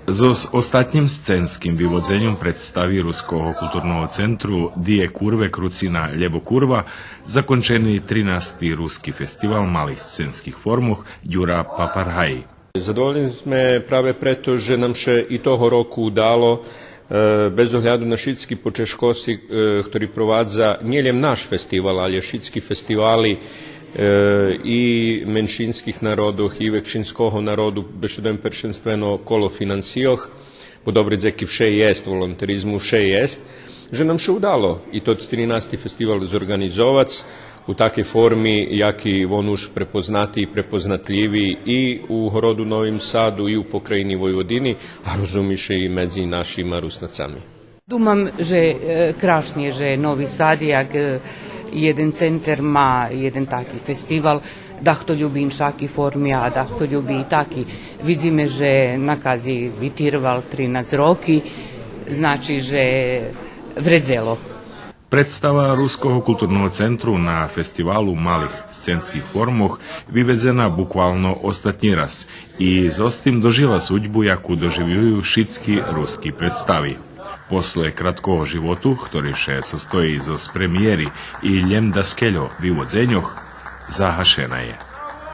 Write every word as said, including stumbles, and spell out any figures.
Зоз остатнїм сценским виводзеньом представи Руского културного центру Дие курве круци на лєбо курва закончени тринасти Руски фестивал малих сценских формох Дюра Папаргаї. Задоволни зме праве прето же нам ше и того року удало, е, без огляду на шицки почежкосци, е, хтори провадза нє лєм наш фестивал, алє шицки фестивали, е, и меншинских народох, и векшинского народу, бешедуєм першенствено коло финансийох, бо добре, дзеки вше єст, волонтеризму вше єст, же нам ше удало и тот тринасти фестивал зорґанизовац у такей форми, яки вон уж препознати и препознатлїви и у городу Новим Саду, и у покраїни Войводини, а розуми ше и медзи нашима Руснацами. Думам же, е, крашнє же Нови Сад, як, е, єден центер ма єден таки фестивал, дахто люби иншаки форми, а дахто люби и таки. Видзиме же накази витирвал тринац роки, значи же вредзело. Представа Руского културного центру на фестивалу малих сценских формох виведзена буквално остатнї раз и зоз тим дожила судьбу яку доживюю шицки руски представи. После краткого животу, хтори ше состої зоз премиєри и лєм даскельо виводзеньох, загашена є.